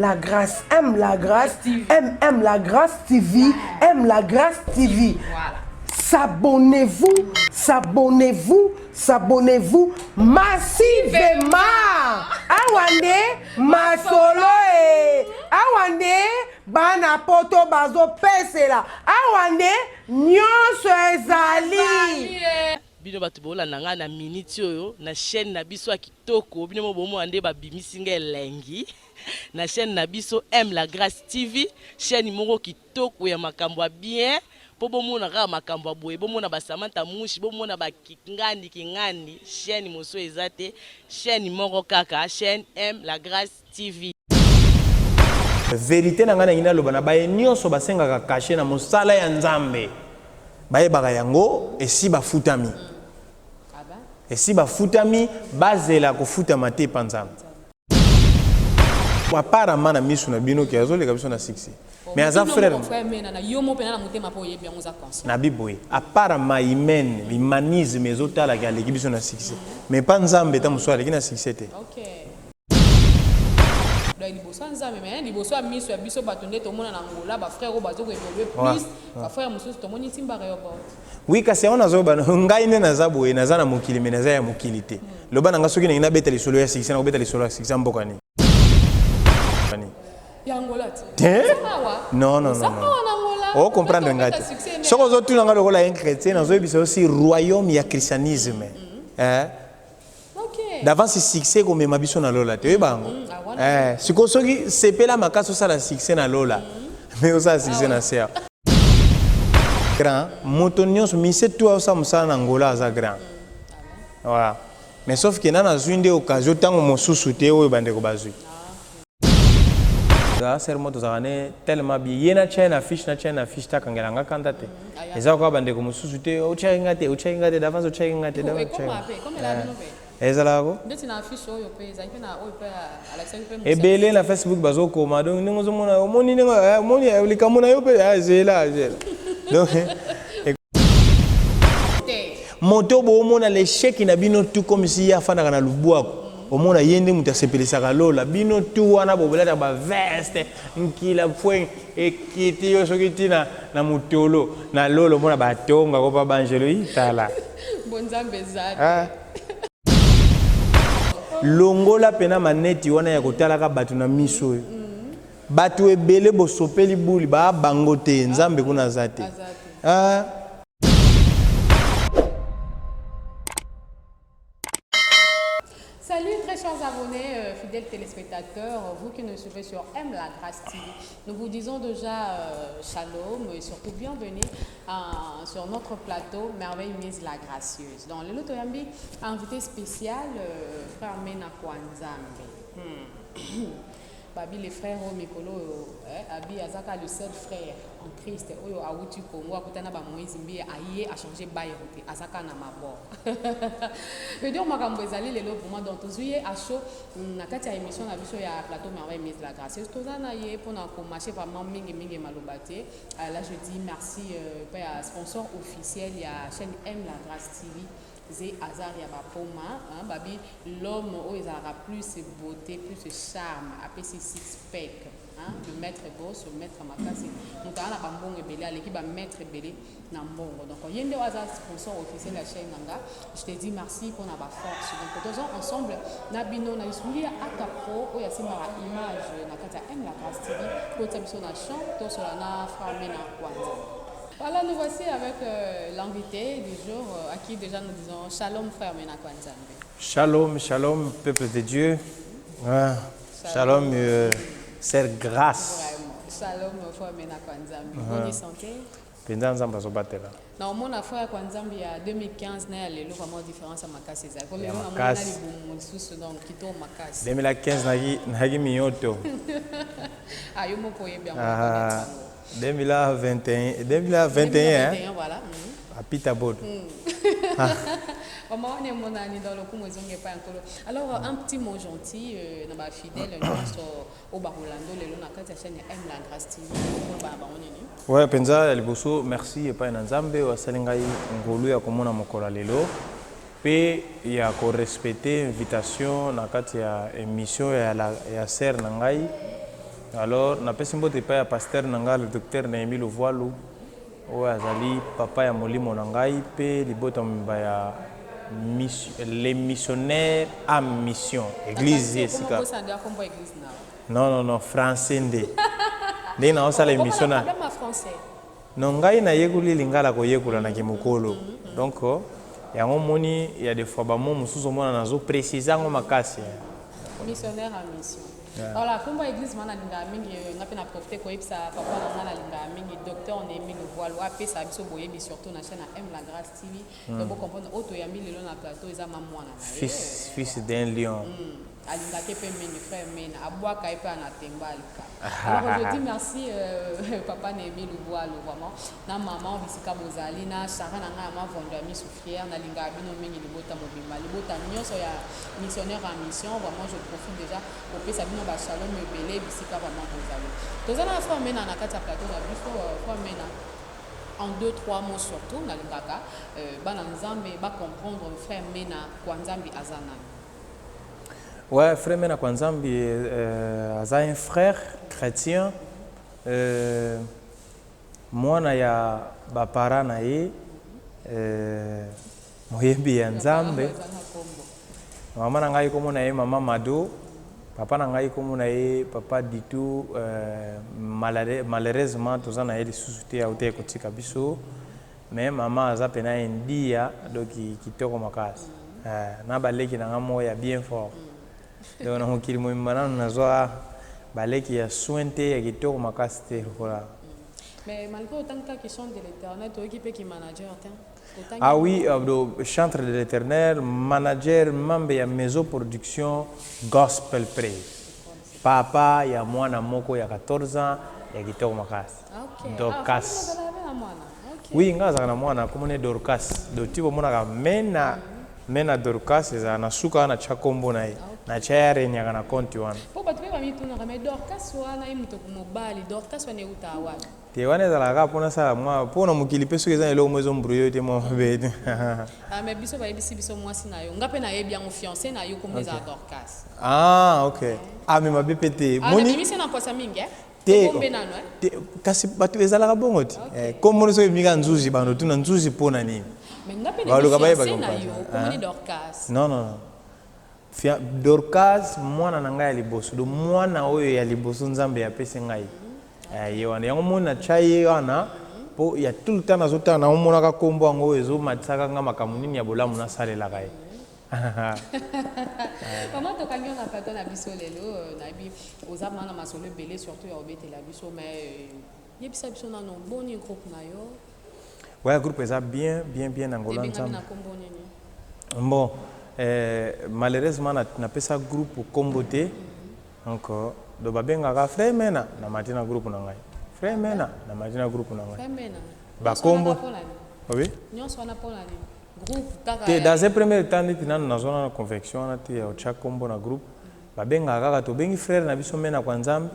La Grâce, M La Grâce, M M La Grâce TV, M La Grâce TV. Voilà. S'abonnez-vous, s'abonnez-vous, s'abonnez-vous massivement. Awa nde masolo e. Awa nde bana poto bazopesela. Awa nde nyonso ezali. Bino bato bolanda ngai na minute oyo na chaîne na biso ya kitoko, bino mo bomona nde babimisi ngai elengi na chaîne na biso M La Grâce TV, chaîne moko kitoko ya makambo ya bien mpo bomona kaka makambo ya boye, bomona ba Samantha Mushi, bomona ba Kingandi Kingandi, chaîne mosusu eza te, chaîne moko kaka, chaîne M La Grâce TV. Verite na ngai nalingi naloba na baye nionso basengaka cachet na mosala ya Nzambe bayebaka yango esi bafutami esi bafutami bazela kofutama te epa Nzambe. Apparemment na misu na bino ke azoleka biso na succès mais aza frère na bi boye apparemment hymen humanisme ezotala ke aleki biso na succès mais epa Nzambe ta mosusu aleki na succès te. Donc liboso ya Nzambe mais liboso ya miso ya biso bato nde tomona na Angola ba frère oyo bazo ko évoluer plus ba frère mosusu tomoni Ntimba Rehoboth. Oui kasi yango nazo loba ngai nde naza boye naza na mokili mais naza ya mokili te loba na nga soki nalingi nabeta lisolo ya succès nakobeta lisolo ya succès ya mboka nini? Ya Angola te. Te? Oza awa? Non non Oza non. awa na Angola. O comprendre nga te. Obeta succès nde Soki ozotuna nga lokola un chrétien nazoyebisa yo si royaume ya christianisme. Eh? Ok. D'avance succès ekomema biso na lola te oyeba yango eh, sikoyo soki sepela makasi osala succès na lola mais osala succès na se awa grand moto nyonso mise tu osala mosala na Angola aza grand voilà mais sauf que na nazwi nde occasion ntango mosusu te oyo bandeko bazwi Sœur mo tozalaka ne tellement bien ye na tya ye na fiche na tya ye na fiche te akangela nga kanda te eza lokola bandeko mosusu te otyaki nga te otyaki nga te d'avance otyaki nga te d'avance otyaki nga ezalaka ko ebele na facebook bazokoma donc ndenge ozomona omoni ndenge omoni likambo na yo mpe zela zela donc moto boomona l'échec na bino tout comme si ye afandaka na lubwaku Omona ye nde mutu asepelisaka lola bino tout wana bobolataka ba veste nkila pfweng ekiti yo soki ti na na mutolo na lola omona ba tonga ko pa b'angelo hi tala Bo nzambe eza te. Ah. Longola pena maneti wana ya kotalaka batu na miso oyo. Batu ebele bosopeli buli ba bango te nzambe kuna aza te. Ah. Salut très chers abonnés, euh, fidèles téléspectateurs, vous qui nous suivez sur M La Grâce TV. Nous vous disons déjà euh, shalom et surtout bienvenue euh, sur notre plateau Merveille Mise la Gracieuse. Dans le Lotoyambi, invité spécial, euh, frère Mena Kwanzambe. Hmm. Babi le frère oyo mikolo oyo eh, abi azaka le seul frère en Christ oyo awuti Congo akutana ba Moïse Mbiye aye a changer bairro te azaka na mabor. Veut dire makambo ezali lelo vraiment donc tozwi ye à chaud na kati ya émission na biso ya plateau Merveille Mise la Gracieuse toza na ye mpona komache vraiment mingi mingi maloba te. Là je dis merci euh, ya sponsor officiel ya chaîne M la Grâce TV Ze hasard ya ba poma hein babi l'homme oyo ezalaka plus beauté plus charme apesi six pack hein le maitre boss le maitre makasi moto aza na ba mbongo ebele aleki ba maitre ebele na mbongo donc ye nde oyo aza sponsor officiel ya chaîne na nga je te dis merci pona ba force donc toza ensemble na bino na lisungi ya aka pro oyo asimbaka image na kati ya M la Grace TV kotia biso na champ tosola na frère Mena Kwanza. Voilà, nous voici avec euh, l'invité du jour euh, à qui déjà nous disons shalom frère Mena Kwanzambe. Shalom, shalom, peuple de Dieu. Ah, shalom, euh, sœur Grâce. Vraiment. Shalom frère Mena Kwanzambe. Bonne santé. Mpenza Nzambe azobatela. Na omona frère Kwanzambe ya 2015 na ya lelo vraiment différence ya makasi ezali. Po Ya lelo namona makasi. libumu lisusu donc kitoko makasi. 2015 naki naki miyoto. Ah yo moko oyebi yango. Ah, 2021 2021 2021 voilà. Mm. Apita Bodo. Vraiment wana emonani dans lokumu ezongi epai ya Nkolo. Alors un petit mot gentil euh, na ba fidèles nyonso oyo bakolanda lelo na kati ya chaîne ya M la Grâce TV. Okoloba na bango nini? Ouais, mpenza ya liboso merci epai na Nzambe oyo asali ngai ngolu ya komona mokolo ya lelo mpe ya korespecte invitation na kati ya émission ya, la, ya sœur na ngai. Alors napesi mbote epai ya pasteur na ngai, le docteur Nehemi Luvualu, oyo azali papa ya molimo na ngai mpe libota mobimba ya les missionnaires en mission, eglise esika. Non, non, non, français nde ndenge naosala émission na non, ngai nayekoli lingala koyekola na kimokolo. Donc yango omoni ya des fois bamo mosusu omona nazoprécise yango makasi. Missionnaire en mission. Voilà, kombo ya église wana nalingaka mingi. Nga mpe na profite koyebisa papa na nga nalingaka mingi, docteur Nehemi Luvualu, apesa biso boyebi surtout na chaîne ya M La Grâce TV. Donc bocomprendre, oyo toyambi lelo na plateau eza ma mwana na ye. Fils d'un lion. Alingaki mpe mingi frère Mena, abwaka ye mpe ana temba alika. Alors je dis merci papa Nehemi Luvualu, vraiment, na mama bisika bozali, na Sara na ngai ya mavondo ya misu fier. Nalingaka bino mingi, libota mobimba, libota nyonso ya missionnaire en mission. Vraiment, je profite déjà kopesa bino bashalom ebele bisika vraiment bozali. Toza na frère Mena na kati ya plateau na biso. Frère Mena, en deux trois mots, surtout nalingaka bana Nzambe bacomprendre frère Mena kwa Nzambe aza nani. Ouais, frère Mena kwa Nzambi aza un frère chrétien, mwana ya bapara na ye, moyebi ya Nzambe. Eza na kombo. Mama na ngai kombo na ye mama Mado, papa na ngai kombo na ye papa Ditu. Malheureusement toza na ye lisusu te, auti kotika biso, mais mama aza pena ndia, donc kitoko makasi. Na baleki na nga moko ya bien fort. Donc na mokili mobimba nanu nazwa baleki ya soin te, ya kitoko makasi te lokola. Mais malgré autant kaka chantre de l'Éternel, toyoki mpe ki manager te. Otangi? Ah oui, donc, chantre de l'Éternel, manager, membre ya Maison Production Gospel Praise. Papa ya mwana moko ya 14 ans ya kitoko makasi. Dorcas. Ah, ozala mpe na mwana? Ok. Oui, nga azalaka na mwana komona Dorcas. Donc ti bomonaka Mena, Mena Dorcas, ezala na suka wana tia kombo na ye. Na tia ya renyaka na compte wana. Mpo bato mpe bamitunaka, mais Dorcas wana, ye moto mobali, Dorcas wana euta wapi? Te, wana ezalaka kaka mpona sala mwa mpona mokili mpe soki eza na eloko mo ezombrouye te, mwa mabe te. Ah, mais biso bayebisi biso mwasi na yo, nga mpe nayebi yango, fiancé na yo kombo ezala Dorcas. Ah ok, ah mais mabe mpe te. Ah, Moni nabimisi na mposa mingi, eh? Te. Tobombe nano, eh? Te, kasi bato ezalaka bongo te. Kombo soki ebimika nzuzi, bando tuna nzuzi mpo na nini. Mais nga mpe Baluka nayebi bayebaka fiancé na mopanzi. yo komoni Dorcas. Non, non, non. Dorcas mwana na ngai ya liboso, do mwana oyo ya liboso Nzambe apesi ngai. Ye wana yango moni natya ye wana mpo ya tout le temps nazotala, naomonaka nkombo yango oyo ezomatisaka nga makambo nini ya bolamu nasalelaka ye. Mama, tokangi yo na plateau na biso lelo. Nayebi oza mana masolo ebele surtout ya kobetela biso, mais yebisa biso nano boni groupe na yo. Ouais, groupe eza bien, bien, bien na ngolo ya Ebengami Nzambe. na nkombo nini? Bon, malheureusement napesa groupe kombo te. Donc do babengaka frère Mena na mati na groupe na ngai, frère Mena na mati na groupe na ngai. Frère Mena. Bakombo. Nyonso wana mpona nini? Oui. Nyonso wana mpona nini? Groupe kaka Te, dans un premier temps, neti nanu nazwa na conviction wana te ya otya kombo na groupe, babengaka kaka, tobengi frère na biso Mena kwa Nzambe.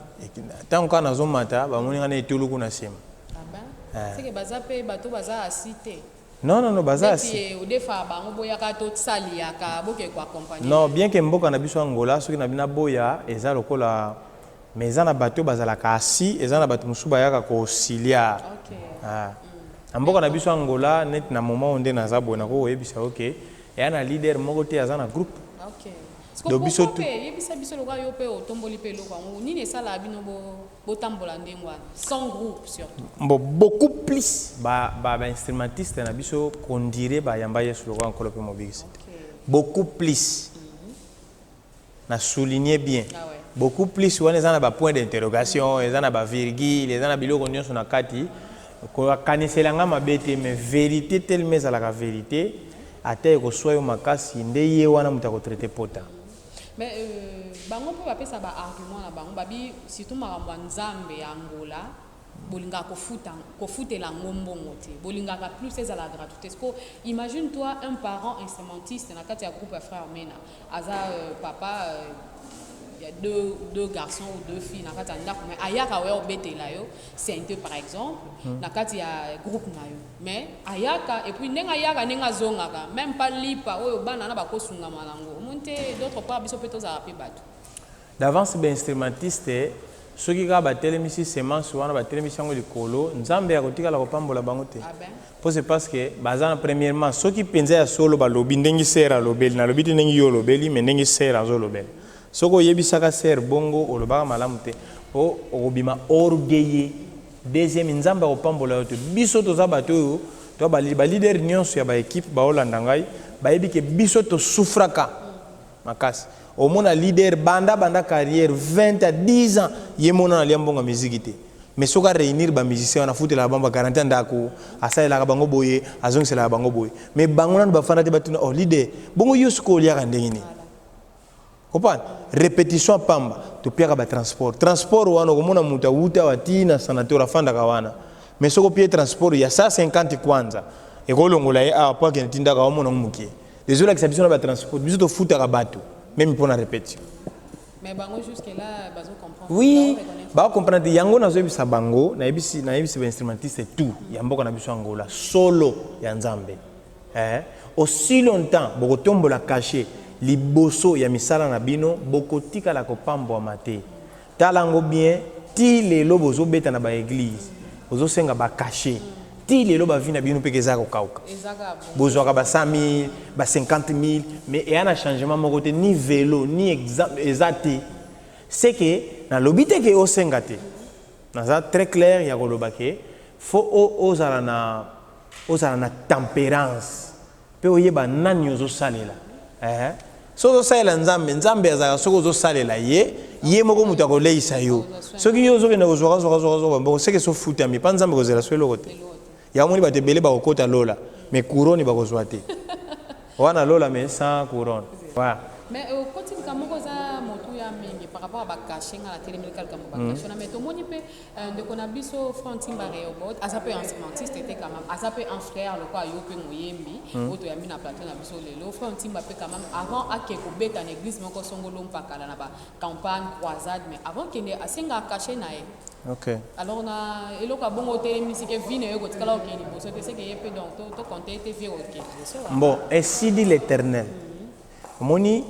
Ntango kaka nazomata, bamoni ngai na etuluku na nsima. Ah ben, seke baza mpe bato baza asi te? Non, non, non, baza asi. Neti odefa bango, boyaka tosaliaka, boke koaccompagne. Non, bien que mboka na biso Angola, soki na bino boya, eza lokola, mais eza na bato oyo bazalaka asi, eza na bato mosusu bayaka koauxiliar. Ah. Na mboka na biso Angola, neti na moment oyo nde naza boye, nakoki koyebisa oke eya na leader moko te aza na groupe. Donc Donc biso mpe yebisa biso lokola yo mpe otomboli mpe eloko yango, nini esalaka bino botambola ndenge wana sans groupe surtout? Bon, beaucoup plus ba instrumentiste na biso kondire bayamba Yesu lokola Nkolo mpe Mobikisi te. Beaucoup plus, na souligner bien. Ah ouais. Beaucoup plus wana eza na bapoint d'interrogation, eza na bavirgule, eza na biloko nyonso na kati. Kokanisela nga mabe te, mais vérité telema ezalaka vérité, ata ekoswa yo makasi nde ye wana moto akotraite pota. Mais bango mpe bapesa baargument na bango, babi surtout makambo ya Nzambe ya Angola, bolingaka kofuta, kofutela yango mbongo te, bolingaka plus ezala gratuité. Que imagine toi un parent instrumentiste na kati ya groupe ya frère Mena, aza papa ya deux garçons ou deux filles na kati ya ndako, mais ayaka oya obetela yo synthé par exemple na kati ya groupe na yo, mais ayaka et puis ndenge ayaka, ndenge azongaka, même pas lipa oyo bana na bakosungama nango. Omoni te, d'autre part biso mpe tozala mpe bato. D'avance bainstrumentiste. Soki kaka batelemisi semence wana, batelemisi yango likolo, Nzambe akotikala kopambola bango te. Po c'est parce que baza na premièrement, soki penza ya solo balobi ndenge sœur alobeli, nalobi te ndenge yo olobeli, mais ndenge sœur azolobela. Soki oyebisaka sœur bongo, olobaka malamu te, po okobima orgueilleux. Deuxième, Nzambe akopambola yo te. Biso toza bato oyo, to ba leader nionso ya ba equipe baolanda ngai, bayebi ke biso to souffraka makasi. Omona leader banda banda carrière 20 à 10 ans, ye mona alia mbongo ya miziki te. Mais soki a réunir ba musiciens wana, afutelaka bango ba garantie ya ndako, asalelaka bango boye, azongiselaka bango boye. Mais bango nanu bafanda te batuna, oh leader, bongo yo sikoyo oliaka ndenge nini? Comprendre? Repetition pamba, topiaka ba transport. Transport wana okomona moto awuta awa ti na sanateur afandaka wana. Mais soki opie transport ya 150 kwanza, ekolongola ye awa po akende ti ndako, aomona ngo mokie. Ezolakisa biso na ba transport, biso tofutaka bato même mpona répétition. Mais bango jusque là bazo comprendre. Oui, ba comprendre yango. Nazoyebisa bango, nayebisi nayebisi ba instrumentiste tout ya mboka na biso Angola, solo ya Nzambe. Eh, aussi longtemps bokotombola cachet liboso ya misala na bino, bokotikala kopambwama te. Tala yango bien, ti lelo bozobeta na ba église, bozosenga ba cachet, ti lelo bavi na bino mpe eza kokauka. Bozwaka ba 100 000, ba 50 000, mais eya na changement moko te, ni vélo ni exemple eza te. C'est que nalobi te ke osenga te, naza très clair ya koloba ke faut ozala na tempérance mpe oyeba nani ozosalela. Eh, soki ozosalela Nzambe, Nzambe azalaka. Soki ozosalela ye, ye moko moto akoleisa yo. Soki yo ozokende kozwaka zwaka zwaka zwaka bambongo, seke sofutami mpa Nzambe, kozela so eloko te. Yango moni bato ebele bakokota lola, mais couronne bakozwa te wana lola, mais sans couronne, voilà. Mais okoti likambo moko eza motuya mingi par rapport à bacachet. Nga na telemeli kaka likambo bacachet wana, mais tomoni mpe ndeko na biso Franc Ntimba Reobot aza mpe instrumentiste te, quand même aza mpe un frère lokola yo mpe moyembi oyo toyambi na plateau na biso lelo. Franc Ntimba mpe quand même, avant ake kobeta na église moko songolo mpakala na bacampagne croisade, mais avant kende asengaka cachet na ye. Alors na eloko ya bongo otelemisi ke vie na yo ekotikala okende liboso te, seke ye mpe donc tocompte ete vie okende liboso. Bon, ainsi dit l'Éternel. Omoni,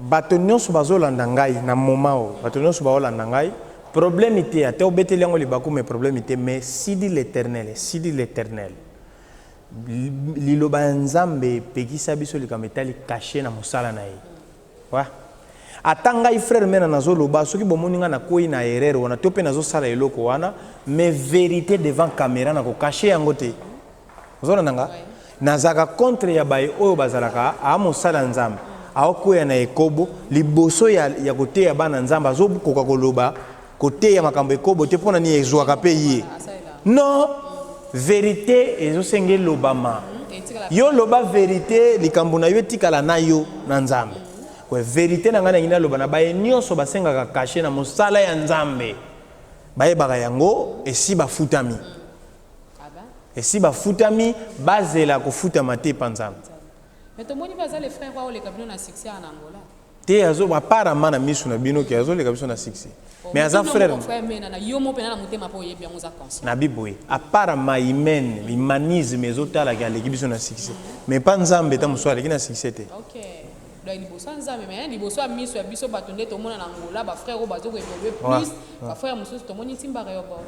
bato nyonso bazolanda ngai na moment oyo, bato nyonso baolanda ngai, problème te, ata obeteli yango libaku, mais problème te. Mais ainsi dit l'Éternel, ainsi dit l'Éternel, liloba ya Nzambe epekisa biso likambo etali cachet na mosala na ye. Wa ata ngai frère Mena nazoloba, soki bomoni ngai nakwei na erreur wana to mpe nazosala eloko wana, mais vérité devant caméra, nakocacher yango te. Ozolanda nga, nazalaka contre ya baye oyo bazalaka aa mosala ya Nzambe, aokwea na ekobo liboso ya koteya bana Nzambe, azokoka koloba koteya makambo ekobo te. Mpo na nini ezwaka mpe ye? Non, vérité ezosenga elobama. Yo loba vérité, likambo na yo etikala na yo na Nzambe. We vérité na ngai nangi naloba na baye nyonso basengaka cachet na mosala ya Nzambe, bayebaka yango esi bafutami, esi bafutami, bazela kofutama te epa Nzambe. Mais tomoni mpe aza le frère oyo oleka bino na succès ya na Angola. Te, azo apparemment na miso na bino ke azoleka biso na succès, mais aza frère. Frère Mena, na yo mo mpe na motema mpo oyebi yango, oza conscient. Na biboye, apparemment humaine, humanisme ezotalaka aleki biso na succès, mais pa Nzambe ta mosusu aleki na succès te. Ok, donc liboso ya Nzambe, mais liboso ya miso ya biso bato nde tomona na Angola bafrère oyo bazokoévolue plus, bafrère mosusu tomoni Ntimba Reobot.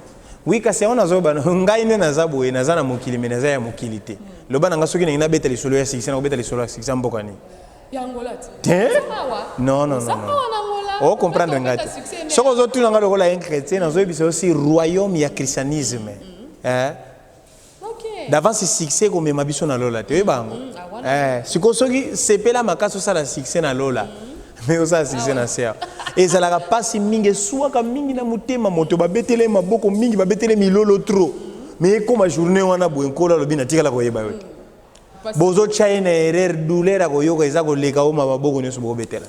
Oui, kasi yango nazoba, ngai nde naza boye, naza na mokili, mais naza ya mokili te. Loba na nga, soki ndenge nabeta lisolo ya succès, nakobeta lisolo ya succès ya mboka nini? Ya Angola ti. Te, non, non, non, non, ocomprendre ngai te. Soki ozotuna ngai lokola un chrétien, nazoyebisa yo si royaume ya christianisme, eh? D'avance succès ekomema biso na lola te, oyeba yango. Eh, sikoyo soki sepela makasi osala succès na lola, mais osala succès na se awa, ezalaka mpasi mingi, eswaka mingi na motema. Moto babetele ye maboko mingi, babetele milolo trop, mais ekóma journée wana boye, Nkolo alobi natikala koyeba yo te. Bozotya ye na erreur, douleur akoyoka eza koleka oma maboko nyonso bokobetela.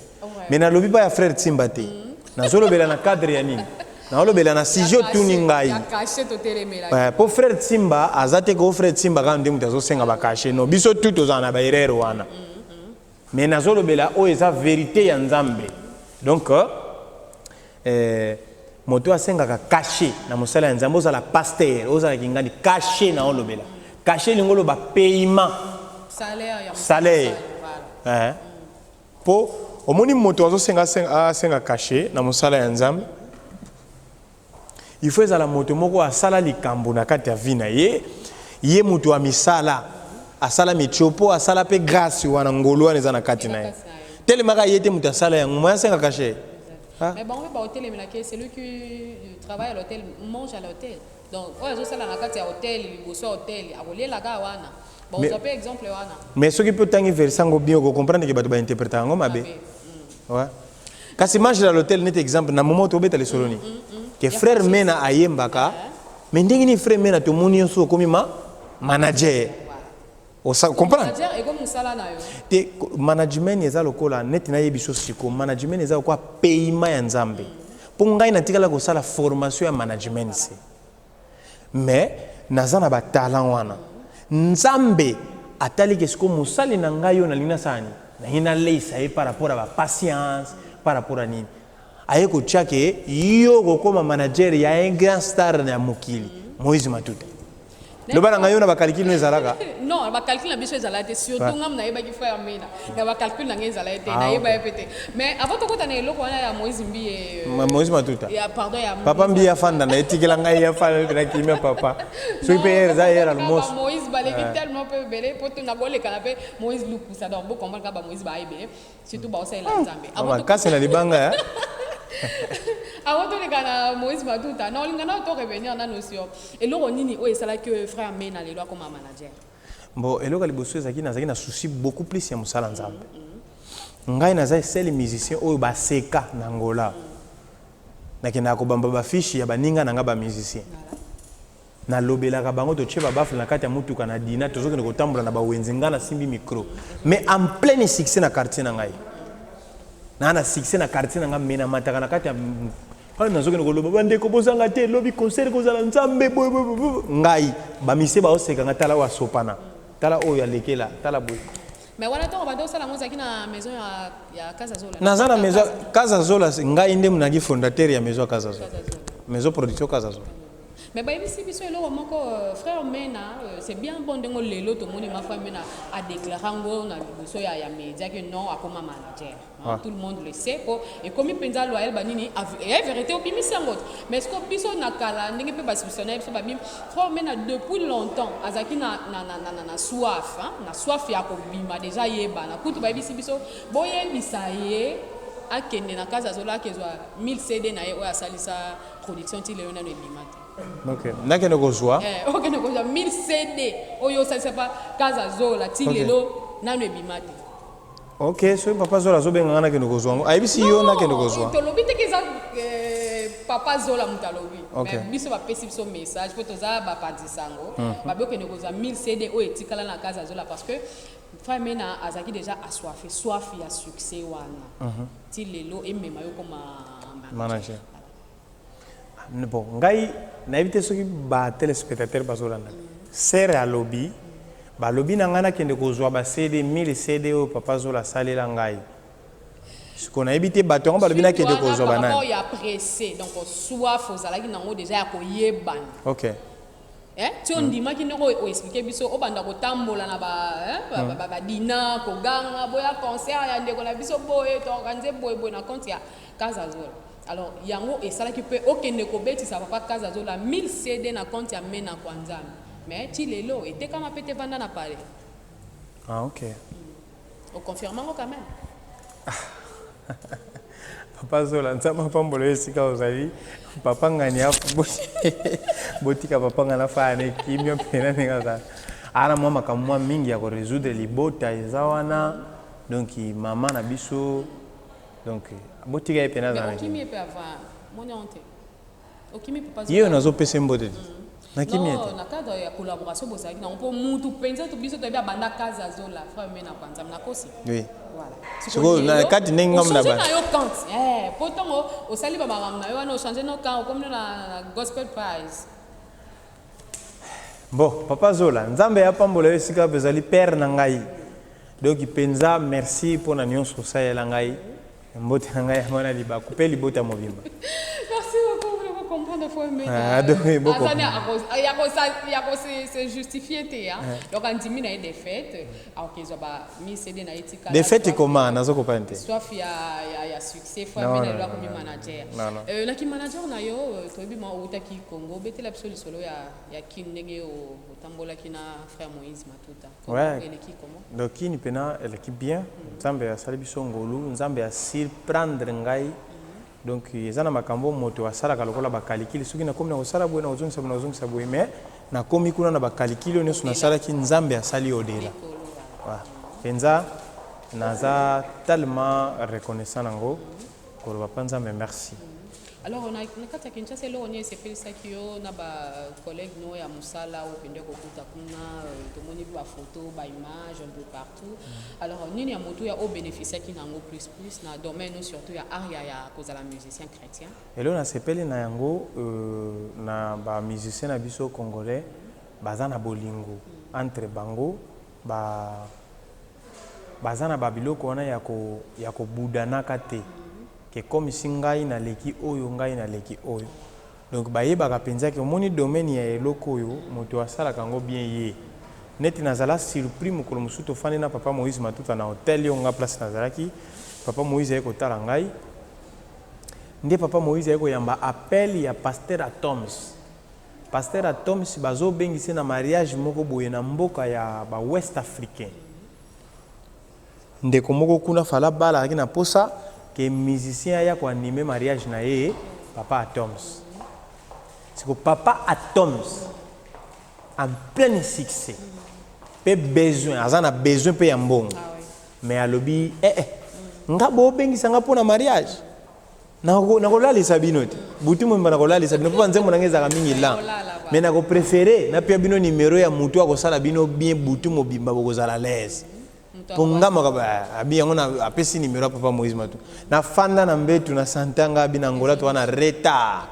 Mais nalobi mpa ya frère Tsimba te, nazolobela na cadre ya nini, naolobela na sujet otuni ngai. Mpo frère Tsimba aza te ko frère Tsimba kaka nde moto azosenga bacachet. Non, biso tu tozala na baerreur wana, mais nazolobela oyo eza vérité ya Nzambe. Donc moto asengaka cachet na mosala ya Nzambe, ozala pasteur, ozalaki ngani, cachet na olobela cachet elingi oloba paiement, salaire. Mpo omoni moto azosenga asenga cachet na mosala ya Nzambe. Il faut ezala moto moko asala likambo na kati ya vie na ye, ye moto ya misala, asala mitiopo, asala mpe grâce wana, ngolu wana eza na kati na ye. Telemaka ye te moto asala yango, moyen asenga cachet. Ah. Mais bango mpe baotelemelaki, celui qui travaille à l'hôtel mange à l'hôtel. Donc oyo azosala na kati ya hôtel, liboso ya hôtel, akolielaka wana. Bozwa mpe exemple wana. Mais soki mpe otangi verset yango bien, okocomprendre ke bato bainterpréter yango mabe. Ouais. Kasi mange à l'hôtel, neti exemple na moment tobeta lisolo nini ke frère Mena ayembaka, mais ndenge nini frère Mena tomoni nyonso okomi ma manager, osa comprendre? Manager ekomi mosala na yo. Te, management eza lokola neti nayebi so siko, management eza lokola paiement ya Nzambe, mpo ngai natikala kosala formation ya management se, mais naza na batalent wana. Nzambe atali ke siko mosali na ngai oyo nalingi nasala nini, nalingi naleisa ye par rapport à bapatience, par rapport à nini, aye kotia ke yo okokóma manager ya un grand star ya mokili, Moïse Matuta. Loba na ngai, yo na bacalcul no ezalaka? Non, bacalcul na biso ezala te, surtout ngam nayebaki frère Mena na bacalcul na ngai ezala te, nayeba ye mpe te. Mais avant tokota na eloko wana ya Moïse Mbiye, Moïse Matuta. Ya, pardon, ya papa Mbiye afanda na etikela ngai, afanda na kimia papa. Soki mpe ere eza ere almoso. Moïse baleki tellement mpe ebele po nakolekana mpe Moïse Lukusa. Donc bocomprendre kaka bamoïse baa ebele, surtout baosalela Nzambe. Makasi na libanga ya Avant toleka na Moïse Matuta, na olinga na to revenir nano sur eloko nini oyo esalaki oyo frère Mena lelo akoma manager. Bon, eloko ya liboso ezalaki, nazalaki na souci beaucoup plus ya mosala Nzambe. Ngai naza seul musicien oyo baseka na Angola. Nakendaka kobamba bafiche ya baninga na nga bamusicien, nalobelaka bango, totie babaffle na kati ya motuka na dina, tozokende kotambola na bawenze, ngai nasimbi micro, mais en pleine succès na quartier na ngai, naa na succès na quartier na ngai, mais namataka na kati ya wana, nazokende koloba: "Bandeko, bozanga te, lobi concert kozala Nzambe boye boye boye." Ngai bamisie baosekanga: "Tala oyo asopana, tala oyo alekela, tala boye." Mais wana ntongo banda osala yango, ozalaki na maison ya Kazazola? Naza na maison Kazazola, ngai nde naki fondateur ya maison ya Kazazola, maison production Kazazola. Mais bayebisi biso eloko moko, frère Mena, c'est bien bon ndenge lelo tomoni ma frère Mena adéclaré yango na liboso ya média que non, akoma manager. Hein, tout le monde le sait po ekomi mpenza loyal banini ya vérité, obimisi yango te. Mais ce que biso na kala, ndenge mpe basubstitution biso babi, frère Mena depuis longtemps azalaki na soif, hein, na soif ya kobima déjà yebana. Kutu bayebisi biso boyebisa ye akende na Kaza Azola, akezwa 1000 CD na ye oyo asalisa production, ti lelo nano ebima te. Ok, nakende kozwa. Okende kozwa 1000 CD oyo osalisa pa Kaza Zola, ti lelo nano ebima te. Ok, soki papa Zola azobenga nga nakende kozwa yango, ayebisi yo nakende kozwa. Tolobi teke eza papa Zola moto alobi. Mais biso bapesi biso message mpo toza bapanzisa yango, babi okende kozwa 1000 CD oyo etikala na Kaza Zola, parce que frère Mena azalaki déjà assoiffé, soif ya succès wana ti lelo emema yo koma manager. Bon, ngai nayebi te soki batéléspectateur bazolanda. Sere alobi, balobi na ngai nakende kozwa baCD 1000 CD oyo papa Zola asalela ngai. Sikoyo nayebi te bato yango balobi nakende kozwa banani. Ya pressé, donc soif ozalaki nango déjà ya koyebana. Ti ondimaki ndenge oexpliquer biso, obanda kotambola na badina, koganga: "Boya concert ya ndeko na biso boye, toorganiser boye boye na compte ya Kazazola." Alors yango esalaki mpe okende kobetisa papa Kazazola 1000 CD na compte ya Mena kwa Nzambe, mais ti lelo etekama mpe te, vanda na palais. Ah, ok. Oconfirme yango quand même. Papa Zola, Nzambe apambola yo esika ozali. Papa ngani, botika papa ngani afaya na ekimia mpena ndenge azala. Ana mwa makambo mwa mingi ya korésoudre, libota eza wana, donc mama na biso, donc botika ye mpena azala. Okimi ye mpe avant, moni yango te, okimi papa. Ye oyo nazopesa mbote te, nakimi ye te. Na cadre ya collaboration bozalaki nango, mpo mutu mpenza biso toyebi abanda Kaza Zola, frère Mena Kwanzambe, nakosi? Oui. Sikoyo na kati ndenge ngambo na na yo camp, po ntongo osali bamakambo na yo wana, ochange no camp, okomi no na Gospel Prize. Bon, papa Zola, Nzambe apambola yo esika mpe ezali, père na ngai. Donc mpenza merci mpona nyonso osalela ngai. Mbote na ngai yango na libaku mpe libota mobimba. Merci beaucoup. Vous comprendre. de fois mais Ah, donc, boko. azani ya ko ya ko se se justifier te hein. Donc andimi na ye défaite, akozwa ba mi CD na ye tika. Défaite comment? Nazokopa te. Soif ya succès fois Non, mena non, lwa non, komi non. manager. Non, non. Naki manager na yo, toyebi mwa outaki Congo, betela biso lisolo ya Kin, ndenge otambolaki na frère Moïse Matuta. Comment eleki, comment? Donc kini mpena eleki bien. Nzambe asali biso ngolu, Nzambe asurprendre ngai. Donc eza na makambo moto asalaka lokola bakalikili: soki nakomi na kosala boye, na kozongisa boye, na kozongisa boye. Mais nakomi kuna na bakalikili oyo nyonso nasalaki, Nzambe asali odela. Likolo. Ouais. Mpenza naza tellement reconnaissant nango koloba mpa Nzambe merci. Alors na kati ya Kinshasa, eloko nini esepelisaki yo na bacollègue no ya mosala oyo okende kokuta kuna? Tomoni mpe bafoto, baimage un peu partout. Alors nini ya motu ya oyo bénéficiaki nango plus plus na domaine oyo, surtout ya art ya kozala musicien chrétien? Eloko nasepeli na yango, na bamusicien na biso congolais, baza na bolingo entre bango, baza na babiloko wana ya kobudanaka te, ke comme si ngai naleki oyo, ngai naleki oyo. Donc bayebaka mpenza ke omoni domaine ya eloko oyo, moto asalaka yango bien ye. Neti nazala surpris mokolo mosusu, tofandi na papa Moïse Matuta na hotel oyo nga place nazalaki. Papa Moïse aye kotala ngai, nde papa Moïse aye koyamba appel ya pasteur Atoms. Pasteur Atoms bazobengisa na mariage moko boye na mboka ya bawest africain. Ndeko moko kuna fala bala, azalaki na posa ke musicien aya koanimer mariage na ye, papa Atoms. Siko papa Atoms en plein succès mpe besoin, aza na besoin mpe ya mbongo. Ah oui. Mais alobi: eh, nga bobengisa nga mpo na mariage, nakolalisa bino te butu mobimba, nakolalisa bino mpo banzembo na ngai ezalaka mingi lan. Kolala, ba. Mais nakopréférer napia bino nimero ya mutu akosala bino bien butu mobimba, bokozala l'aise. Moto. Mpo nga makambo abi yango apesi nimero ya papa Moïse Matu. Nafanda na mbetu na santanga abi na Angola toza na retard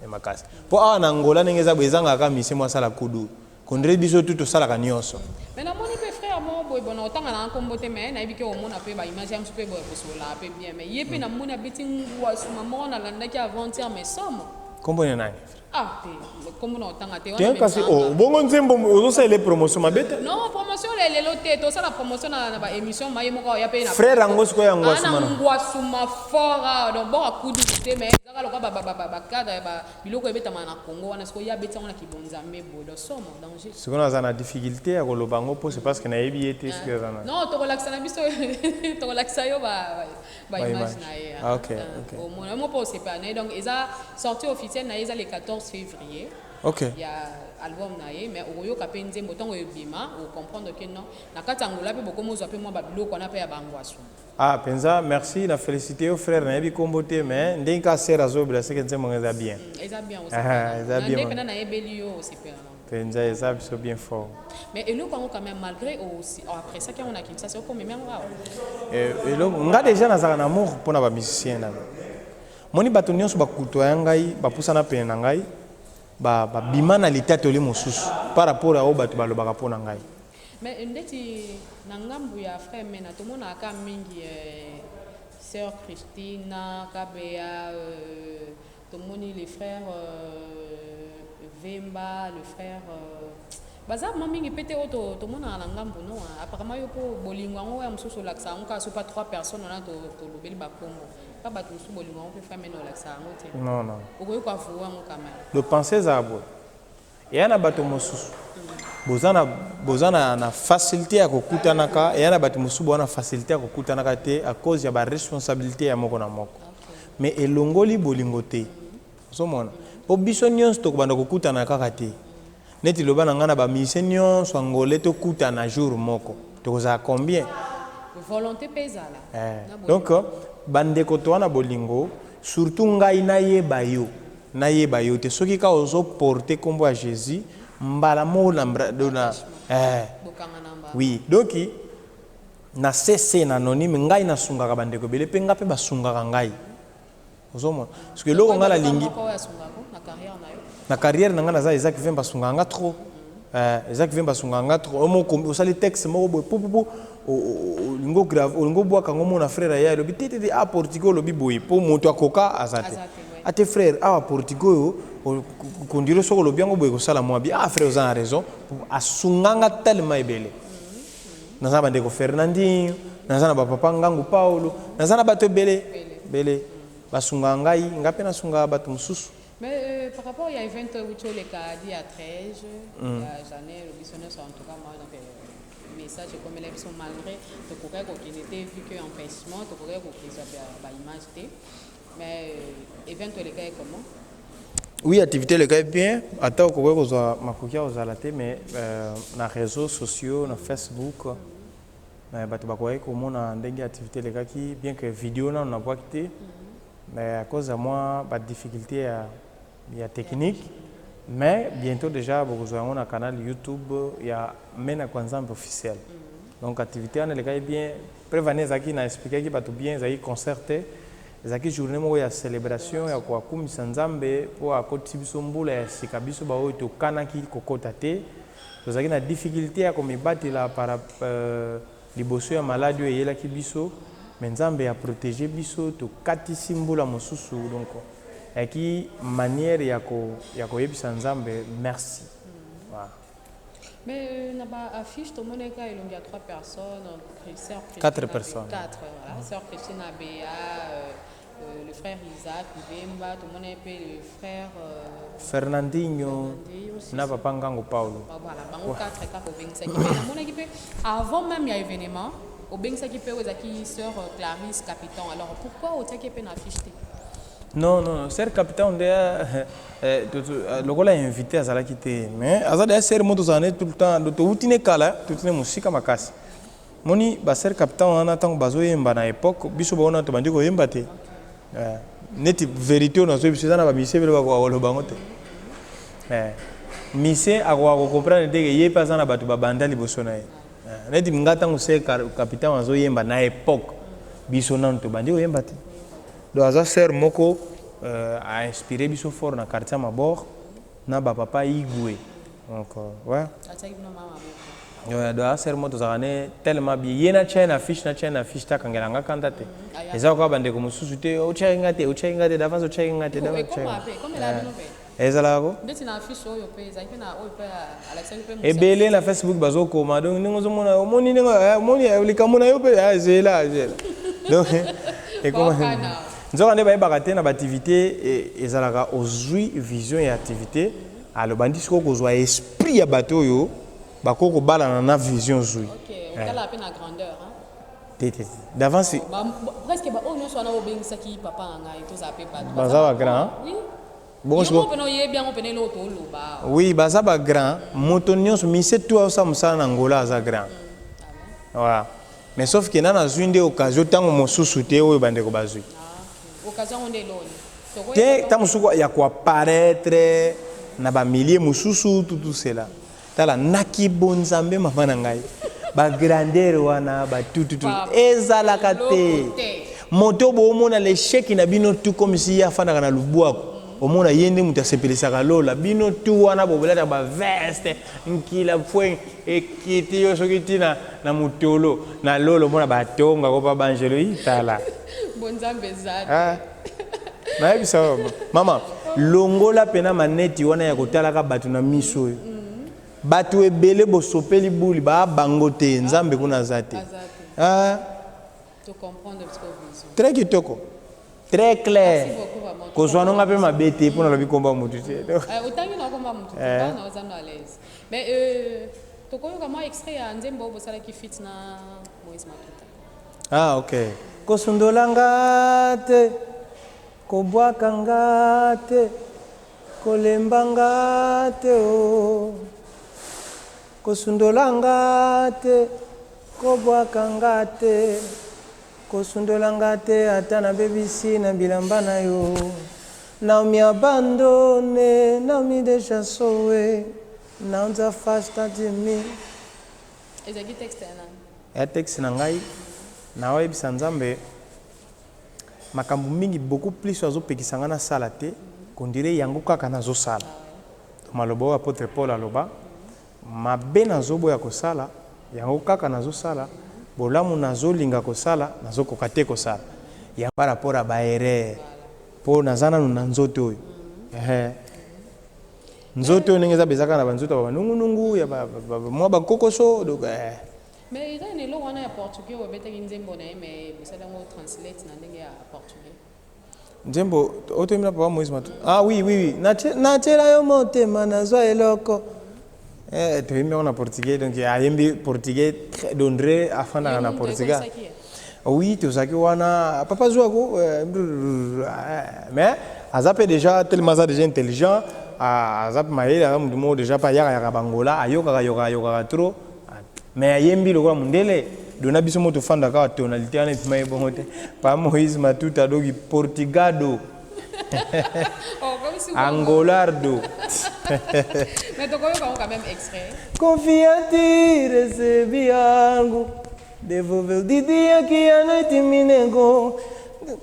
ya makasi, mpo awa na Angola ndenge eza boye, ezangaka mise mo asala kudu kondre biso tu tosalaka nyonso. Mais namoni mpe frère moko boye, bona otanga na nkombo te, mais nayebi ke omona mpe baimage ya mosu mpe boye kosola mpe bien. Mais ye mpe namoni abeti ngwasuma moko, nalandaki avant-hier, mais somo. Nkombo ni nani? Ah te, nkombo na otanga te. Te, kasi oh, bongo nzembo ozosalela promotion mabe te. Non, promotion lelo te, tosala promotion na baémission maye moko ya mpe na Frère yango sikoyo ya ngwasuma na na ngwasuma fort ah, donc bon akudu te, mais ezaka lokola bacadre ya biloko ebetama na Congo wana. Sikoyo ye abeti yango na kibonzambe boye, donc somo, danger. Sikoyo naza na difficulté ya koloba yango mpo c'est parce que nayebi ye te. Soki aza na Non, tokolakisa na biso, tokolakisa yo baimage Ba-image. na ye. Ah, ok. Omona mo mpo osepela na ye. Donc eza sortie officielle na ye, eza le 14 février ya album na ye. Mais okoyoka mpe nzembo ntango ebima, ocomprendre ke non, na kati ya Angola mpe bokomi ozwa mpe mwa babiloko wana mpe ya bangwasu. Ah, mpenza merci na félicité yo frère. Nayebi nkombo te, mais ndenge kaka sere azobela, seke nzembo ngo eza bien. Eza bien. Ah, eza Na bien. nde mpena nayebeli yo, osepela nango. Mpenza eza biso bien fort. Mais eloko yango quand même, malgré appréciaki yango na Kinshasa, okomema yango awa? Eloko nga déjà nazalaka na amour mpona bamusicien na moni, bato nyonso bakutoya ngai, bapusana pene na ngai, babima na litatoli mosusu par rapport ya oyo bato balobaka mpo na ngai. Mais ndeti na ngambu ya frère Mena, tomonaka mingi sœur Christina Kabeya, tomoni les frères Vemba, le frère baza mwa mingi mpe te oyo tomonaka na ngambu no. Apparemment yo mpo bolingo yango ya mosusu olakisa yango kaka so pa trois personnes wana tolobeli bakombo pa bato mosusu. Bolingo yango mpe frère Mena olakisa yango te? Non. Okoki koavouer yango quand même? Le pensée ezala boye, eya na bato mosusu boza na facilité ya kokutanaka, eya na bato mosusu boza na facilité ya kokutanaka te à cause ya baresponsabilité ya moko na moko. Mais elongoli bolingo te. Ozomona, mpo biso nyonso tokobanda kokutana kaka te. Neti loba na ngai na bamusicien nyonso angolais tokutana jour moko, tokozala combien? Volonté mpe ezala. Eh, donc bandeko toza na bolingo, surtout ngai nayeba yo, nayeba yo te. Soki kaka ozoporte nkombo ya Jésus, mbala moko na. Bokanga na mbala. Oui, donc na cc na anonyme ngai nasungaka bandeko ebele, mpe nga mpe basungaka ngai. Ozomona, parce que eloko ngai nalingi moko oyo asungako na carrière na yo? Na carrière na ngai naza Isaac Vemba, asungaka nga trop. Jacques Vemba asungaka nga trop. Omo osali texte moko boye pupupu, olingi ograve, olingi obwaka yango, mona frère aya, alobi te te te, ah, portico olobi boye mpo moto akoka aza te. Ate frère, awa portico oyo kondire soki olobi yango boye kosala mwa bi. Ah frère, oza na raison. Asunganga tellement ebele. Naza na bandeko Fernandinho, naza na bapapa Ngangu Paulo, naza na bato ebele ebele basungaka ngai, nga mpe nasungaka bato mosusu. Mais par rapport ya event oyo euti oleka di ya 13 ya Janel, biso nyonso, en tout cas moi, donc message ekomela biso, malgré tokokaki kokende te vu que empêchement, tokokaki kokezwa baimage te. Mais event elekaki comment? Oui, activité elekaki bien. Ata okoki kozwa makoki ya kozala te, mais na réseaux sociaux, na Facebook, bato bakoki komona ndenge activité elekaki, bien que vidéo nano nabwaki te, mais à cause ya mwa badifficulté ya technique. Mais bientôt déjà bokozwa yango na canal YouTube ya Mena kwa Nzambe officiel. Donc activité wana elekaki bien. Preuve ane ezalaki na expliquaki bato bien, ezalaki concert te, ezalaki journée moko ya célébration ya koakumisa Nzambe mpo akotisi biso mbula ya sika. Biso baoyo tokanaki kokota te, tozalaki na difficulté ya komibatela par liboso ya maladi oyo eyelaki biso, mais Nzambe aprotéger biso, tokatisi mbula mosusu. Donc eyaki manière ya koyebisa Nzambe merci, voilà. Mais na baaffiche tomonaka elongi ya trois personnes, sœur Christine. Quatre personnes. Quatre, voilà. Sœur Christine Abea, le frère Isaac Mbemba, tomoni mpe le frère Fernandinho na papa Ngango Paulo. Voilà, bango quatre kaka obengisaki. Mpe namonaki mpe avant même ya événement, obengisaki mpe oyo ezalaki sœur Clarisse Capitan. Alors pourquoi otiaki mpe na affiche te? Non, non, sœur Capitan nde lokola invité azalaki te, mais aza deya sœur mo tozala ne tout le temps, touti ne kala, touti ne mosika makasi. Moni basœur Capitan wana, ntango bazoyemba na époque, biso baona tobandi koyemba te. Neti vérité oyo nazoyebi biso, eza na bamisie ebele bakoka koloba yango te. Misie akoka kocomprendre te ke ye mpe aza na bato babanda liboso na ye. Neti nga, ntango sœur Capitan azoyemba na époque, biso nanu tobandi koyemba te. Donc aza sœur moko ainspiré biso fort na quartier Mabor na bapapa Igwe. Donc ouais. Ouais, donc aza sœur moko tozalaka ne tellement bien. Ye na tia ye na affiche, na tia ye na affiche te, akangela nga kanda te. Eza koka bandeko mosusu te, otiaki nga te, otiaki nga te d'avance, otiaki nga te d'avance. Ezalaka ko ebele na Facebook bazokoma. Donc ndenge ozomona, omoni ndenge omoni likambo na yo mpe, zela zela. Donc ekoma nzoka nde bayebaka te na baactivité ezalaka, ozwi vision ya activité, alo bandi sikoyo kozwa esprit ya bato oyo bakoki kobalana na vision ozwi. Te te, d'avance. Presque baoyo nyonso wana obengisaki, papa na ngai, tozala mpe bato. Baza bagrand. Bongo mpena oyebi yango mpena eloko toloba. Oui, baza bagrand. Moto nyonso mise tu aosala mosala na Ngola aza grand, voilà. Mais sauf ke na nazwi nde occasion ntango mosusu te oyo bandeko bazwi. Occasion yango nde eloni? Te, ntango mosusu ya koapparaître na bamilie mosusu, tout cela. Tala, naki bonzambe, mama na ngai, bagrandeur wana batututu ezalaka te. Moto boomona l'échec na bino tu comme si ye afandaka na lubwaku, omona ye nde moto asepelisaka lola. Bino tu wana bobolata baveste nkila fwe ekiti yo soki ntina na motolo na lolo, omona batongako mpa bangelo itala. Ah. Nayebisa mama, longola mpena maneti wana ya kotalaka bato na miso oyo. Bato ebele bosopeli buli baa bango te, Nzambe kuna aza te. Ah. Très kitoko, très clair. Kozwa nonga mpe mabe te mpo nalobi komba motu te. Otangi na komba motu te, na oza no à l'aise. Mais tokoyoka mwa extrait ya nzembo oyo bosalaki feat na Moïse Matuta. Ah ok. Kosundola nga te, kobwaka nga te, kolemba nga te o, kosundola nga te, kobwaka nga te, kosundola nga te, ata nabebisi na bilamba na yo. Naomi abandonné, Naomi déjà sowe naonza fasta dimi. Ezalaki texte ya nani? Ya texte na ngai. Naoyebisa Nzambe makambo mingi, beaucoup plus azopekisa ngai nasala te, kondire yango kaka nazosala. Maloba oyo apôtre Paul aloba. Mabe nazoboya kosala, yango kaka nazosala, bolamu nazolinga kosala, nazokoka te kosala. Ya par rapport à ba erreur po naza nanu na nzoto oyo. Ehe. Nzoto oyo ndenge eza eza kaka na ba nzoto ya ba nungu nungu, ya ba, ba, ba, mwa ba kokoso, donc eh. Mais eza na eloko wana ya portugais oyo obetaki nzembo na ye, mais bosali yango translate na ndenge ya portugais. Nzembo oyo toyembi na papa Moïse Matu. Ah oui, oui, oui. Natiela yo motema, nazwa eloko. Eh, toyembi yango na portugais, donc ayembi portugais d'André afandaka na Portugal. Oui, tozalaki wana papa zwako, mais aza mpe déjà tellement aza déjà intelligent, aza mpe mayele, aza motu moko déjà mpe ayakayaka bangola, ayokaka yokaka yokaka trop, mais ayembi lokola mondele. Dona biso mo tofandaka kaka tonalité wana epima ye bongo te. Pa Moïse Matuta doki portugado. Oh, comme si angolardo. Mais tokoyoka yango quand même extrait. Confia em ti, recebi algo. Devolveu de dia que a noite me negou.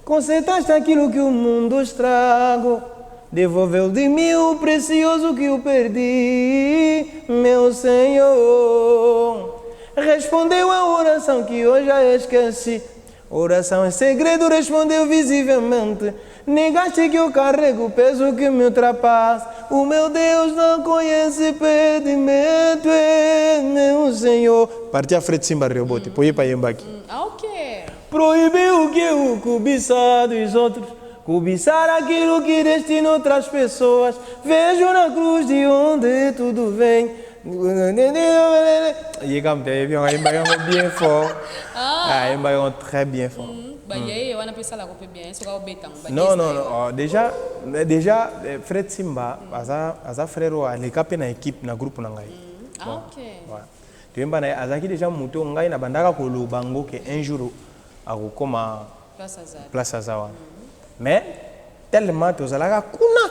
Consertaste aquilo que o mundo estragou. Devolveu de mim o precioso que eu perdi, meu Senhor. Respondeu a oração que eu já esqueci. Oração é segredo, respondeu visivelmente. Negaste que eu carrego o peso que me ultrapassa. O meu Deus não conhece pedimento, é meu Senhor. Parti a Fred Simba Rebote, poye pa yembaki. Ah, ok. Proibiu que eu cobiçar dos outros, cobiçar aquilo que destina outras pessoas. Vejo na cruz de onde tudo vem. Ye kam te bien, ayemba yango bien fort. Ah, ayemba yango très bien fort. Baye wana mpe esalaka mpe bien soki aobeta yango. Non, non, non. Oh, déjà, déjà Fred Simba aza, aza frère oyo aleka mpe na équipe, na groupe na ngai. Ah, ok. Voilà. Toyemba na ye, azalaki déjà moto ngai na bandaka koloba ngo ke un jour akokoma place azali. Place aza wana. Mais tellement tozalaka kuna,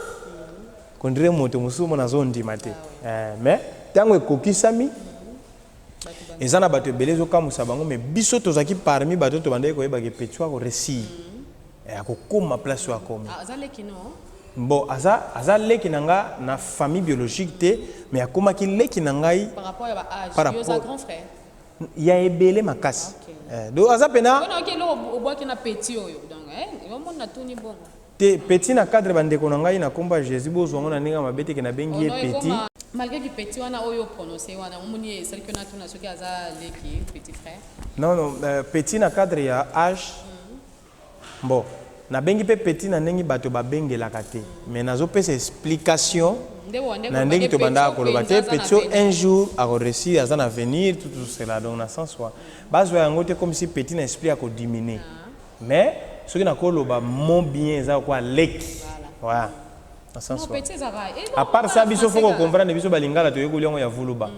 kondire moto mosusu mona azondima te. Mais ntango ekokisami, eza na bato ebele ezokamwisa bango, mais biso tozalaki parmi bato tobandaki koyebaka petit akoréussir, akokóma place oyo akomi. Ah, aza leki no? Bon, aza leki na nga na famille biologique te, mais akomaki leki na ngai par rapport ya baage. Par Yo oza rapport- grand frère. Ya ebele makasi. Ok. Donc aza pena Mpona oki eloko obwaki na petit oyo, donc omoni natuni bongo. Te, petit na cadre bandeko na ngai na kombo ya Jésus, bozwa ngo na ndenge ya mabe te ke nabengi ye Oh, non, petit. Malgré ki petit wana oyo prononce wana, omoni esaliki yo natuna soki aza leki, petit frère. Non, non, petit na cadre ya âge. Bon, nabengi mpe petit na ndenge bato babengelaka te, mais nazopesa explication nde wande na ndenge tobandaka koloba te petit oyo petit. Un jour akoréussir, aza na avenir, tout, tout cela. Donc na sens wa bazwa yango te comme si petit na esprit akodiminuer, mais soki nakoloba mo bien, eza kwa leki. Voilà, na sens Non, wa petit ezalaka à part ça, biso faut comprendre, biso balingala toyekoli yango ya vuluba,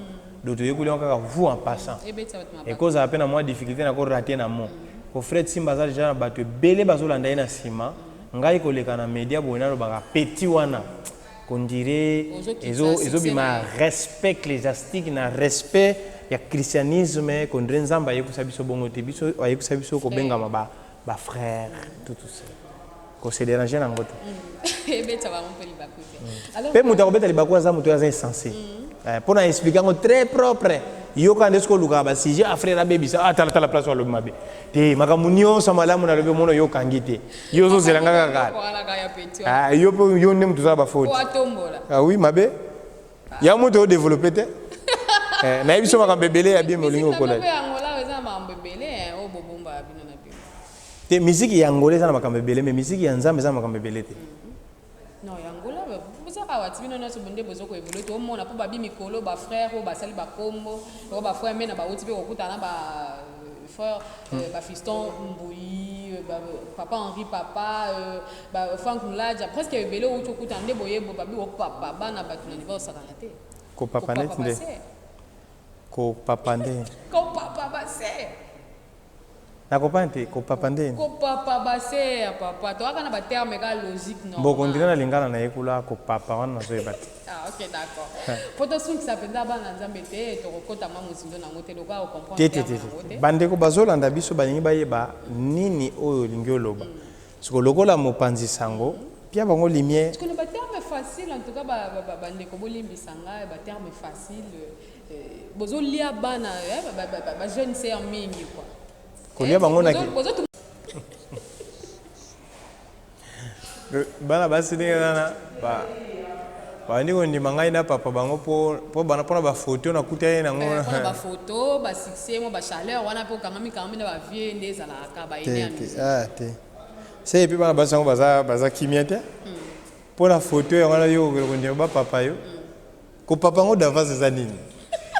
donc toyekoli yango kaka vu en passant. Ebetisa bato mabaka. Ekozala mpe na mwa difficulté na korater na mo ko Fred Simba aza déjà na bato ebele bazolanda ye na nsima. Ngai koleka na média boye, nalobaka petit wana kondire Ozokitisa succès ezobima na ye. Respect ecclésiastique na respect ya christianisme, kondire Nzambe ayekusa biso bongo te. Biso ayekusa biso kobengama ba bafrère, tout, tout ça, kose déranger nango te. Ebetisa bango mpe libaku te. Alors, Mpe moto akobeta libaku aza moto oyo aza insensé. Mpo na expliquer yango très propre, yoka nde soki olukaka basujet a frère abebisa, ah, tala, tala place oyo alobi mabe te, makambo nyonso ya malamu nalobi, omona oyokangi te, yo ozozelanga kaka. Wana kaka ya petit wana. Ah, yo mpe yo nde moto ozala bafaute. Po atombola. Ah oui, mabe ya moto odéveloppe te. Nayebi so makambo ebele ya bien, olingi Musique na kokola. mpe Angola eza na makambo ebele oyo bobomba bino na bino. Te, musique ya Angola eza na makambo ebele, mais musique ya Nzambe eza na makambo ebele te. Non, ya Angola bozaka wati bino nyonso nde boza koévoluer. Toomona mpo babi mikolo bafrère oyo basali bakombo oyo bafrère me na bauti mpe kokutana na bafrère, bafiston Mbui, papa Henri, papa Frank Mulaja, presque ebele outi okutana nde boyebo babi opapa bana bato na niveau osakana te. Kopapa neti nde kopapa nde Kopapa base. Nakopana te, kopapa nde. Kopapa base ya papa, toyaka na baterme ka logique normal. Bon, kondire na lingala nayekula kopapa wana, nazoyeba te. Ah, ok, d'accord. Po tosukisa mpenza bana Nzambe te, tokokɔta mwa mozindo nango te lokola ocomprendre te te terme te yango te te. Bandeko bazolanda biso balingi bayeba nini oyo olingi oloba. Siko lokola mopanzi sango, pia bango lumière. Parce que na baterme facile, en tout cas, bandeko, bolimbisa ngai baterme facile. Bozolia bana, bajeune sœur mingi, quoi. Kolia bango na bana basi ndenge wana babandi kondima ngai na papa bango mpo mpona bafoto nakuta ye nango. Mpona bafoto, basuccès, mo bachaleur wana mpe okangami kangami na bavie nde ezalaka baene ya musique. Ah, te se epuis bana basi yango baza kimia te mpona foto yango wana. Yo okokende kondima bapapa yo, kopapa yango d'avance eza nini?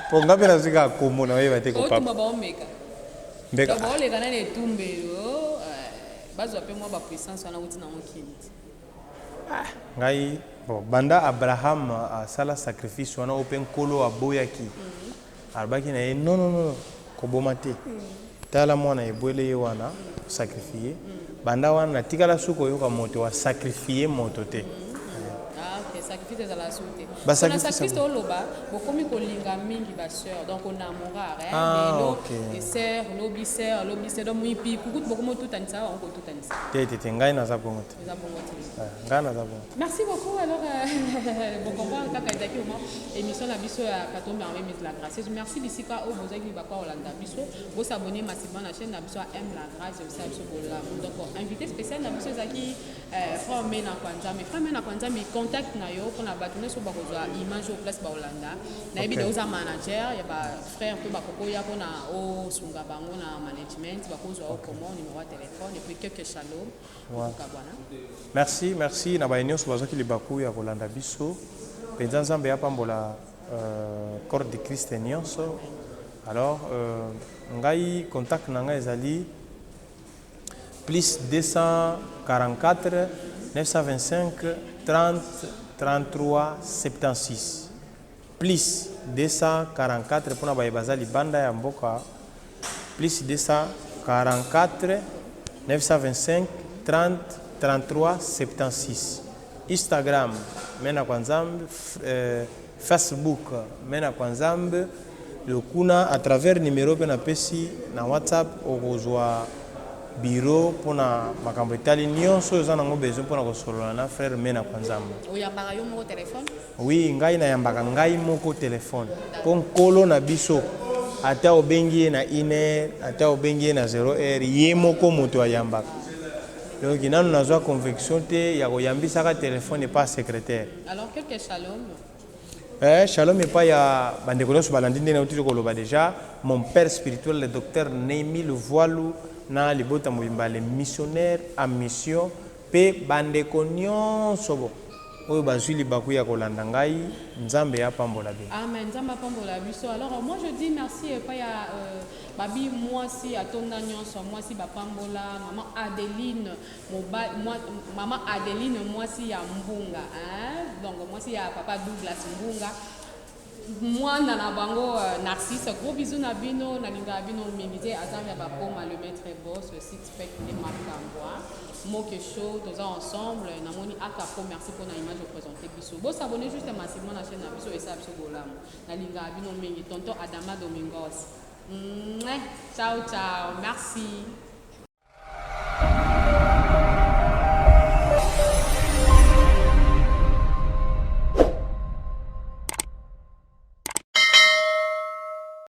Mpo nga mpe nazwi kaka kombo na oyeba te kopapa. Otumba baomeka. Mbeka. Baoleka nani etumbelo, bazwa mpe mwa bapuissance wana wuti nango kini te. Ngai bon, banda Abraham asala sacrifice wana oyo mpe Nkolo aboyaki, alobaki na ye: "Non, non, non, koboma te, tala mwana ebwele ye wana, sacrifie." Banda wana natikala su koyoka moto asacrifie moto te. Ah, ok, sacrifice ezalaka su te. Basacrifice. Mpona sacrifice oloba, bokomi kolinga mingi basœur, donc onamorar Ah, lelo sœur, lobi sœur, lobi sœur, donc mipiku kutu bokomi otutanisa, bango kotutanisa. Te, te, te, ngai naza bongo te. Eza bongo te. Ah, ngai naza bongo te. Merci beaucoup. Alors, bocomprendre kaka ezalaki vraiment émission na biso ya plateau Merveille Mise la Gracieuse. Merci bisika oyo bozalaki bakwa kolanda biso. Bosabonner massivement na chaîne na biso ya M la Grâce, osala biso bolamu. Donc, invité spécial na biso ezalaki frère Mena Kwanzambe. Frère Mena Kwanzambe, contact na yo mpona bato nyonso bakozwa image oyo place bakolanda. Nayebi de oza manager ya bafrère mpe bakokoya mpona osunga bango na management, bakozwa yo comment? Numéro ya téléphone et puis quelques shalom. Okabwana. Merci, merci na baye nyonso bazwaki libaku ya kolanda biso mpenza. Nzambe apambola corps de Christ nyonso. Alors, ngai contact na ngai ezali plus 244 925 30 33 76, plus 244 mpona baye baza libanda ya mboka, plus 244 925 30 33 76. Instagram Mena kwa Nzambe, Facebook Mena kwa Nzambe. Kuna à travers numéro mpe napesi na WhatsApp, okozwa bureau mpona makambo etali nyonso oyo oza nango besoin mpona kosolola na frère Mena kwa Nzambe. Oyambaka yo moko telefone? Oui, ngai nayambaka ngai moko telefone, mpo Nkolo na biso, ata obengi ye na 1 heure, ata obengi ye na 0 heure, ye moko moto ayambaka. Donc nanu nazwa conviction te ya koyambisaka telefone epa secrétaire. Alors, quelque shalom. Shalom epai ya bandeko nyonso balandi. Nde nauti koloba déjà, mon père spirituel, le docteur Nemi Luvualu, na libota mobimba, le missionnaire en mission, mpe bandeko nyonso bo oyo bazwi libaku ya kolanda ngai, Nzambe apambola bino. Amen. Nzambe apambola biso. Alors, moi je dis merci epai ya babi mwasi atonda nyonso, mwasi bapambola, mama Adeline mama Adeline, mwasi ya Mbunga, hein? Donc mwasi ya papa Douglas Mbunga, mwana na bango Narcisse. Gros bisou na bino, nalingaka bino mingi te. Aza ya bakoma le maître boss six pack nde makambo moke show, toza ensemble. Namoni akapo, merci mpona image oprésente biso. Bosabonner juste massivement na chaîne na biso, esala biso bolamu. Nalingaka bino mingi. Tonton Adama Domingos. Mouais. Ciao ciao, merci.